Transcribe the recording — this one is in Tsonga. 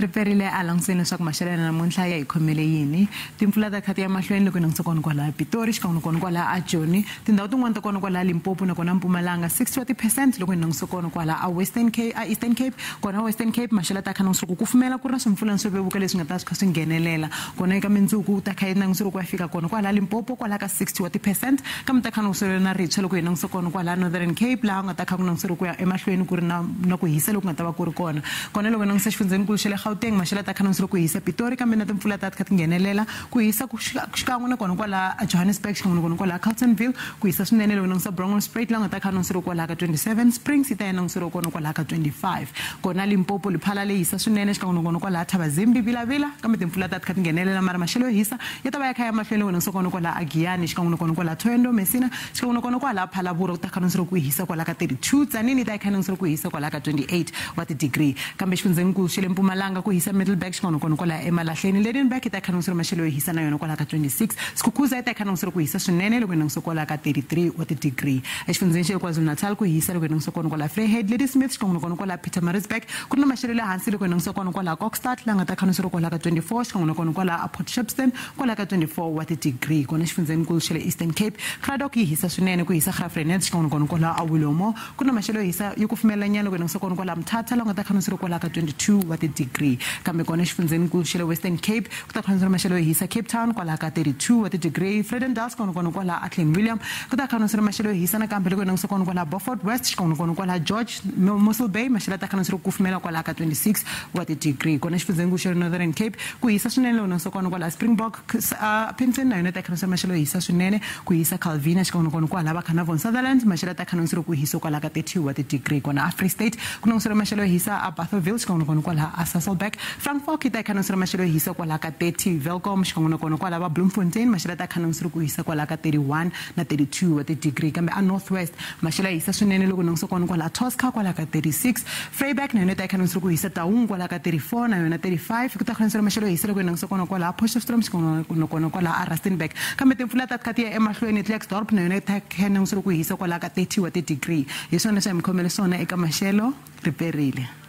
Ri perile a languseni leswaku maxelo ya namuntlha ya hi khomele yini. Timpfula ta khati ya mahlweni loko hi langutisa kona kwalaya Pitori, xikan'we na kona kwalaya a Joni, tindhawu tin'wani ta kona kwalaya Limpopo na kona Mpumalanga 60 wa ti-percent loko hi langutisa kona kwala a Western Cape, a Eastern Cape, kona Western Cape maxelo ta kha langutisa ku kufumela ku ri na swimpfulana swo vevuka leswi nga ta swi kha swi nghenelela kona eka mindzuku ta kha yi langutisa ku ya fika kona kwalaya Limpopo kwalaya ka 60 wa ti-percent, kambe ta kha langutisa na ritshwa loko hi langutisa kona kwalaya Northern Cape laha nga ta kha ku langutisa ku ya emahlweni ku ri na ku hisa loku nga ta va ku ri kona. Kona loko hi langutisa xifundzhenikulu xa le Gauteng maxelo ta kha langutisa ku hisa Pitori, kambe na timpfula ta kha ti nghenelela ku hisa xikan'we na kona kwala Johannesburg, xikan'we na kona kwala Carltonville ku hisa swinene. Loko langutisa Bronkhorstspruit laha nga ta kha langutisa kwala ka 27, Springs yi ta ya langutisa kona kwala ka 25. Kona Limpopo Lephalale yi hisa swinene, xikan'we na kona kwala Thabazimbi Vilavila, kambe timpfula ta kha ti nghenelela mara maxelo yo hisa ya ta va ya kha ya mahlweni. Loko langutisa kona kwala Giyani, xikan'we na kona kwala Thohoyandou Messina, xikan'we na kona kwala Phalaborwa ku ta kha langutisa ku hisa kwala ka 32. Tzaneen yi ta ya kha langutisa ku hisa kwala ka 28 wa ti-degree, kambe xifundzhenikulu xa le Mpumalanga ku hisa Middelburg, xikan'we na kona kwala Emalahleni. Lydenburg yi ta kha langutisa maxelo yo hisa na yona kwala ka 26. Skukuza yi ta kha langutisa ku hisa swinene loko hi langutisa kwala ka 33 wa ti-degree. Exifundzheni xa le KwaZulu-Natal ku hisa loko hi langutisa kona kwala Vryheid, Ladysmith, xikan'we na kona kwala Pietermaritzburg. Ku ri na maxelo le hansi loko hi langutisa kona kwala Kokstad laha nga ta kha langutisa kwala ka 24, xikan'we na kona kwala Port Shepstone kwala ka 24 wa ti-degree. Kona xifundzhenikulu xa le Eastern Cape, Cradock yi hisa swinene, ku hisa Graaff-Reinet, xikan'we na kona kwala a Willowmore. Ku ri na maxelo yo hisa yo kufumelanyana loko hi langutisa kona kwala Mthatha laha nga ta kha langutisa kwala ka 22 wa ti-degree. Kambe kona xifundzhenikulu xa le Western Cape ku ta kha langutisa maxelo yo hisa Cape Town kwala ka 32 wa ti-degree, Vredendal xikan'we na kona kwala a Clanwilliam ku ta kha langutisa maxelo yo hisa nakambe. Loko hi langutisa kona kwala Beaufort West, xikan'we na kona kwala George, Mossel Bay maxelo ta kha langutisa ku kufumela kwala ka 26 wa ti-degree. Kona xifundzhenikulu xa le Northern Cape ku hisa swinene loko langutisa kona kwala Springbok, Upington na yona ta kha langutisa maxelo yo hisa swinene, ku hisa Calvina, xikan'we na kona kwala va Carnarvon Sutherland maxelo ta kha langutisa ku hisa kwala ka 30 wa ti-degree. Kona a Free State ku langutisa maxelo yo hisa a Bothaville, xikan'we na kona kwala a Sasolburg. Frankfort yi ta kha langutisa maxelo yo hisa kwala ka 30, Welkom, xikan'we na kona kwala va Bloemfontein maxelo ta kha langutisa ku hisa kwala ka 31 na 32 wa ti-degree. Kambe a North West maxelo ya hisa swinene loko langutisa kona kwala Tosca kwala ka 36, Vryburg na yona ta kha langutisa ku hisa, Taung kwala ka 34 na yona 35. Ku ta kha langutisa maxelo yo hisa loko hi langutisa kona kwala Potchefstroom, xikan'we na kona kwala a Rustenburg, kambe timpfula ta kha ti ya emahlweni. Klerksdorp na yona ta kha langutisa ku hisa kwala ka 30 wa ti-degree. Hi swona leswi hi mi khomele swona eka maxelo. Ri perile.